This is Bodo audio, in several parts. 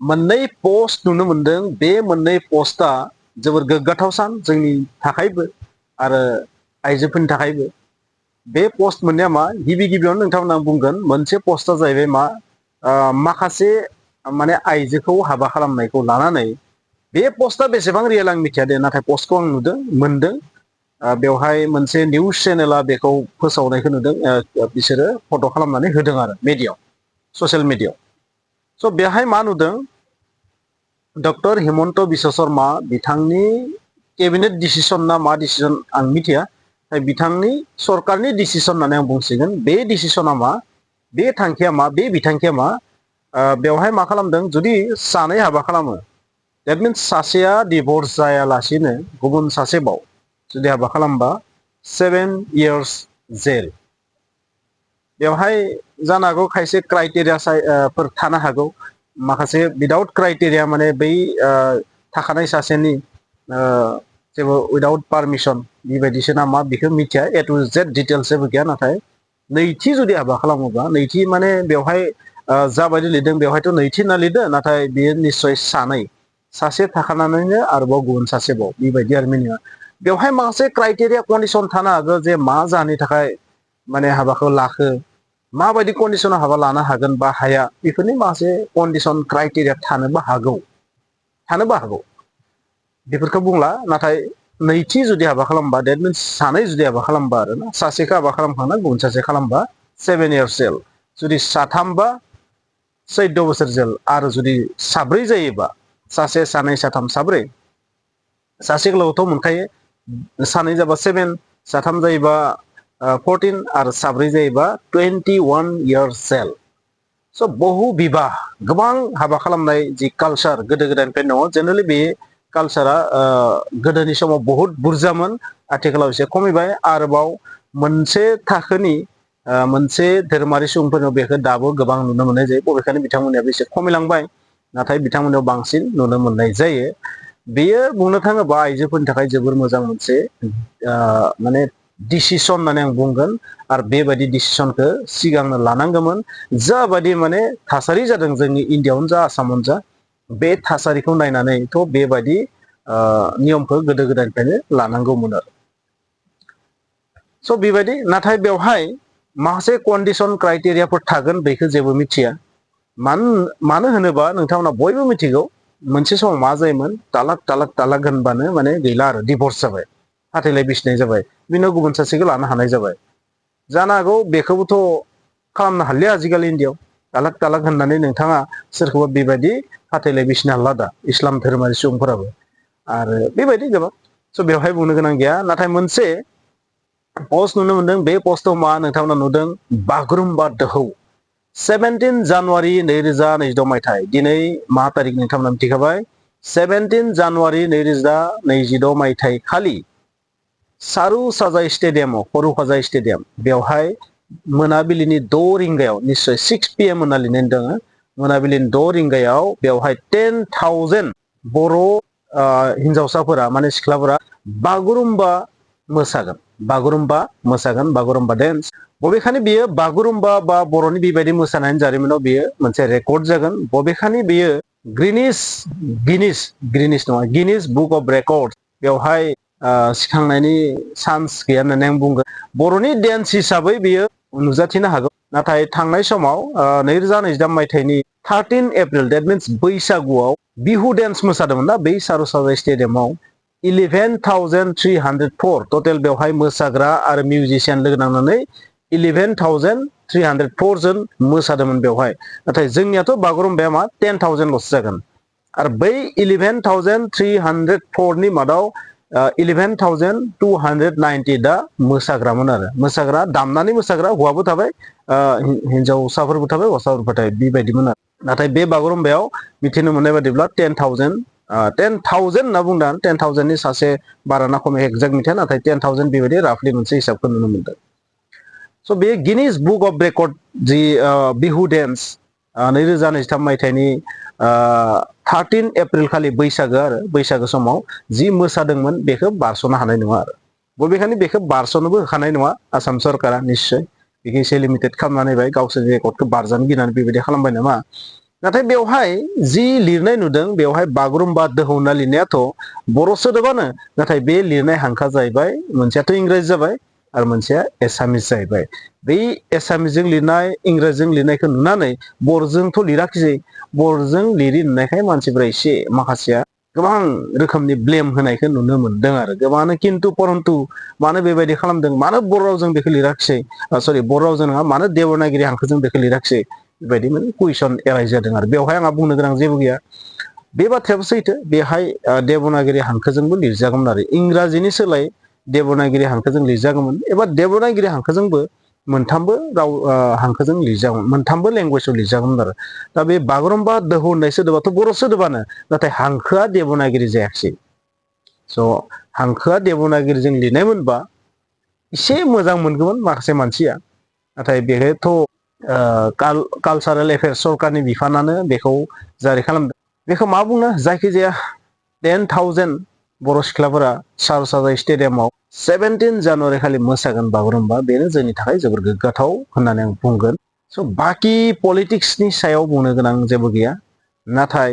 मोननै पोस्ट नुनो मोनदों बे मोननै पोस्टआ जोबोर गोग्गाथाव सान जोंनि थाखायबो आरो आइजोफोरनि थाखायबो बे पोस्ट मोननाया मा गिबि गिबियावनो नोंथांमोना बुंगोन मोनसे पोस्टआ जाहैबाय मा माखासे माने आइजोखौ हाबा खालामनायखौ लानानै बे पोस्टआ बेसेबां रियेल आं मिथिया दे नाथाय पोस्टखौ आं मोनदों बेवहाय मोनसे निउस चेनेला बेखौ फोसावनायखौ नुदों बिसोरो फट' खालामनानै होदों आरो मिडियायाव ससियेल मिडियायाव स' बेहाय मा नुदों डक्टर हिमन्त बिश्व शर्मा बिथांनि केबिनेट डिसिसन ना मा डिसिसन आं मिथिया बिथांनि सरकारनि डिसिसन होननानै आं बुंसिगोन बे डिसिसना मा बे थांखिया मा बे बिथांखिया मा बेवहाय मा खालामदों जुदि सानै हाबा खालामो That means सासेया डिभर्स जायालासिनो गुबुन सासेबाव जुदि हाबा खालामबा 7 years जेल बेवहाय जानो हागौ खायसे क्राइटेरियाफोर थानो हागौ माखासे विदाउट क्राइटेरिया माने बै थाखानाय सासेनि जेबो विदाउट पारमिसन बेबायदिसो ना मा बेखौ मिथिया ए टु जेड डिटेल्स जेबो गैया नाथाय नैथि जुदि हाबा खालामोबा नैथि माने बेवहाय जाबायदि लिरदों बेवहायथ' नैथि होनना लिरदों नाथाय बेयो निस्सय सानै सासे थाखानानैनो आरोबाव गुबुन सासेबाव बेबायदि आरो मिनिङा बेवहाय माखासे क्राइटेरिया कन्डिसन थानो हागौ जे मा जाहोननि थाखाय माने हाबाखौ लाखो माबायदि कन्डिसनाव हाबा लानो हागोन बा हाया बेफोरनि माखासे कन्डिसन क्राइटेरिया थानोबो हागौ बेफोरखौ बुंला नाथाय नैथि जुदि हाबा खालामबा डेट मिन्स सानै जुदि हाबा खालामबा आरो ना सासेखौ हाबा खालामखांना गुबुन सासे खालामबा 7 years जेल जुदि साथामबा 14 बोसोर जेल आरो जुदि साब्रै जायोबा सासे सानै साथाम साब्रै सासेखौल'थ' मोनखायो सानै जाबा 7 साथाम जायोबा 14 आरो साब्रै जायोबा 21 years जेल स' बहु बिबाह गोबां हाबा खालामनाय जि कालचार गोदो गोदायनिफ्राय दङ जेनेरेलि बे कालचारा गोदोनि समाव बहुद बुरजामोन आथिखालाव एसे खमायबाय आरोबाव मोनसे थाखोनि मोनसे धोरोमारि सुबुंफोरनाव बेखौ दाबो गोबां नुनो मोननाय जायो बबेखानि बिथांमोननियाबो एसे खमायलांबाय नाथाय बिथांमोननियाव बांसिन नुनो मोननाय जायो बेयो बुंनो थाङोबा आइजोफोरनि थाखाय जोबोर मोजां मोनसे माने डिसिसन होननानै आं बुंगोन आरो बेबायदि डिसिसनखौ सिगांनो लानांगौमोन जाबायदि माने थासारि जादों जोंनि इण्डियाआवनो जा आसामावनो जा बे थासारिखौ नायनानैथ' बेबायदि नियमखौ गोदो गोदायनिफ्रायनो लानांगौमोन आरो स' बेबायदि नाथाय बेवहाय माखासे कन्डिसन क्राइटेरियाफोर थागोन बेखौ जेबो मिथिया मानो होनोबा नोंथांमोना बयबो मिथिगौ मोनसे समाव मा जायोमोन तालाक होनबानो माने गैला आरो डिभर्स जाबाय फाथैलाय बिसिनाय जाबाय बिनो गुबुन सासेखौ लानो हानाय जाबाय जानो हागौ बेखौबोथ' खालामनो हालिया आजिखालि इण्डियाआव तालाक होननानै नोंथाङा सोरखौबा बेबायदि फाथैलाय बिसिनो हाला दा इस्लाम धोरोमारि सुबुंफोराबो आरो बेबायदि गोबां स' बेवहाय बुंनो गोनां गैया नाथाय मोनसे पस्ट नुनो मोनदों बे पस्टआव मा नोंथांमोना नुदों बागुरुम्बा दोहौ 17 जानुवारि 2026 मायथाइ दिनै मा तारिख नोंथांमोना मिथिखाबाय 17 जानुवारि 2026 मायथाइ खालि सारुसाजाय स्टेडियामाव खरुखाजाय स्टेडियाम बेवहाय मोनाबिलिनि 6 रिंगायाव निश्चय 6 PM होनना लिरनाय दङ मोनाबिलिनि 6 रिंगायाव बेवहाय 10,000 बर' हिन्जावसाफोरा माने सिख्लाफोरा बागुरुम्बा बागुरुम्बा डेन्स बबेखानि बेयो बागुरुम्बा बा बर'नि बेबायदि मोसानायनि जारिमिनाव बेयो मोनसे रेकर्ड जागोन बबेखानि बेयो गिनिस बुक अफ रेकर्ड बेवहाय सिखांनायनि चान्स गैया होननानै आं बुंगोन बर'नि डेन्स हिसाबै बेयो नुजाथिनो हागौ नाथाय थांनाय समाव 2023 मायथाइनि 13 एप्रिल डेट मिन्स बैसागुआव बिहु डेन्स मोसादोंमोन ना बै सारुसाजाय स्टेडियामाव 11,304 टटेल बेवहाय मोसाग्रा आरो मिउजिशियान लोगो नांनानै 11,304 जन मोसादोंमोन बेवहाय नाथाय जोंनियाथ' बागुरुम्बाया मा 10,000 ल'सो जागोन आरो बै 11,304 नि मादाव 11,290 दा मोसाग्रामोन आरो मोसाग्रा दामनानै मोसाग्रा हौवाबो थाबाय हिन्जावसाफोरबो थाबाय हौवासाफोरबो थाबाय बेबायदिमोन आरो नाथाय बे बागुरुम्बायाव मिथिनो मोननाय बादिब्ला 10,000 होनना बुंदों 10,000 नि सासे बारा ना खम एक्जेक्ट मिथिया नाथाय 10,000 बेबायदि राफलि मोनसे हिसाबखौ नुनो मोनदों स' बे गिनिस बुक अफ रेकर्ड जि बिहु डेन्स 2023 मायथाइनि 13 एप्रिल खालि बैसागो समाव जि मोसादोंमोन बेखौ बारस'नो हानाय नङा आरो बबेखानि बेखौ बारस'नोबो होखानाय नङा आसाम सरकारा निश्चय बेखौ एसे लिमिटेड खालामनानै होबाय गावसोरनि रेकर्डखौ बारजानो गिनानै बेबायदि खालामबाय नामा नाथाय बेवहाय जि लिरनाय नुदों बेवहाय बागुरुम्बा दोहौ होनना लिरनायाथ' बर' सोदोबानो नाथाय बे लिरनाय हांखोआ जाहैबाय मोनसेयाथ' इंराजि जाबाय आरो मोनसेया एसामिस जाहैबाय बै एसामिसजों लिरनाय इंराजिजों लिरनायखौ नुनानै बर'जोंथ' लिराखिसै बर'जों लिरि नुनायखाय मानसिफोरा एसे माखासेया गोबां रोखोमनि ब्लेम होनायखौ नुनो मोनदों आरो गोबाङानो किन्तु परन्तु मानो बेबायदि खालामदों मानो बर' रावजों बेखौ लिराखिसै सरि बर' रावजों नङा मानो देबनागिरि हांखोजों बेखौ लिराखिसै बेबायदि माने कुइसन एराय जादों आरो बेवहाय आंहा बुंनो गोनां जेबो गैया बे बाथ्रायाबो सैथो बेहाय देबनागिरि हांखोजोंबो लिरजागौमोन आरो इंराजिनि सोलाय देबनागिरि हांखोजों लिरजागौमोन एबा देबनागिरि हांखोजोंबो मोनथामबो राव हांखोजों लिरजागौमोन मोनथामबो लेंगुवेजाव लिरजागौमोन आरो दा बे बागुरुम्बा दोहौ होननाय सोदोबाथ' बर' सोदोबानो नाथाय हांखोआ देबनागिरि जायाखिसै स' हांखोआ देबनागिरिजों लिरनायमोनबा एसे मोजां मोनगौमोन माखासे मानसिया नाथाय बेहायथ' कालचारेल एफेयार्स सरकारनि बिफानानो बेखौ जारि खालामदों बेखौ मा बुङो जायखिजाया 10,000 बर' सिख्लाफोरा सारुसाजाय स्टेडियामाव 17 जानुवारि खालि मोसागोन बागुरुम्बा बेनो जोंनि थाखाय जोबोर गोग्गाथाव होननानै आं बुंगोन स' बाखि पलिटिक्सनि सायाव बुंनो गोनां जेबो गैया नाथाय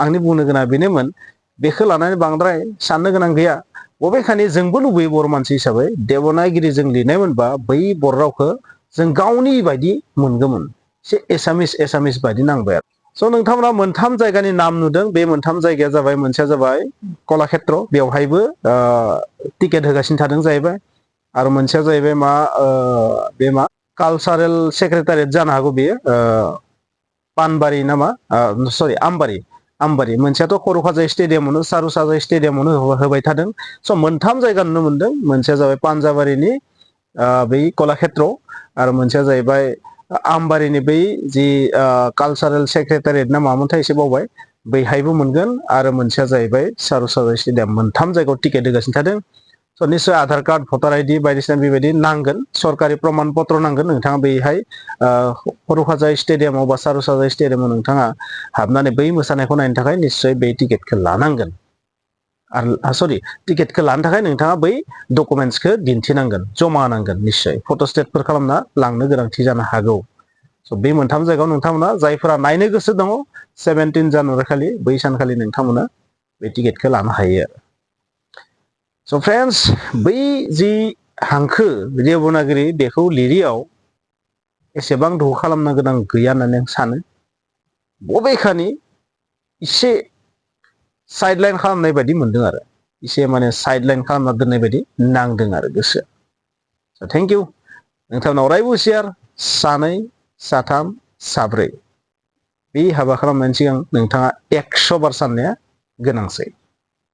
आंनि बुंनो गोनां बेनोमोन बेखौ लानानै बांद्राय साननो गोनां गैया बबेखानि जोंबो लुबैयो बर' मानसि हिसाबै देबनागिरिजों लिरनायमोनबा बै बर' रावखौ जों गावनि बायदि मोनगौमोन एसे एसामिस बायदि नांबाय आरो स' नोंथांमोना मोनथाम जायगानि नाम नुदों बे मोनथाम जायगाया जाबाय मोनसेया जाबाय कलाक्षेत्र बेवहायबो टिकेट होगासिनो थादों जाहैबाय आरो मोनसेया जाहैबाय मा कालचारेल सेक्रेटारियेट जानो हागौ बेयो पानबारि नामा सरि आमबारि मोनसेयाथ' खर'खाजाय स्टेडियामावनो सारुसाजाय स्टेडियामावनो होबाय थादों स' मोनथाम जायगा नुनो मोनदों मोनसेया जाबाय पानजाबारिनि बै कलाक्षेत्र आरो मोनसेया जाहैबाय आमबारिनि बै जि कालचारेल सेक्रेटारियेट ना मामोनथाय एसे बावबाय बैहायबो मोनगोन आरो मोनसेया जाहैबाय सारुसाजाय स्टेडियाम मोनथाम जायगायाव टिकेट होगासिनो थादों स' निस्सय आधार कार्ड भटार आइडि बायदिसिना बेबायदि नांगोन सरकारि प्रमान पत्र नांगोन नोंथाङा बैहाय खर'खाजाय स्टेडियामाव बा सारुसाजाय स्टेडियामाव नोंथाङा हाबनानै बै मोसानायखौ नायनो थाखाय निस्सय बै टिकेटखौ लानांगोन आरो सरि टिकेटखौ लानो थाखाय नोंथाङा बै डकुमेन्ट्सखौ दिन्थिनांगोन जमा होनांगोन निस्सय फट'स्टेटफोर खालामना लांनो गोनांथि जानो हागौ स' बे मोनथाम जायगायाव नोंथांमोना जायफोरा नायनो गोसो दङ 17 जानुवारि खालि बै सानखालि नोंथांमोना बे टिकेटखौ लानो हायो आरो स' फ्रेन्ड्स बै जि हांखो देबनागिरि बेखौ लिरियाव एसेबां दुखु खालामनो गोनां गैया होननानै आं सानो बबेखानि एसे साइडलाइन खालामनाय बायदि मोनदों आरो एसे माने साइडलाइन खालामना दोननाय बायदि नांदों आरो गोसोआ थेंक इउ नोंथांनाव अरायबो हुसियार सानै साथाम साब्रै बे हाबा खालामनायनि सिगां नोंथाङा 100 बार साननाया गोनांसै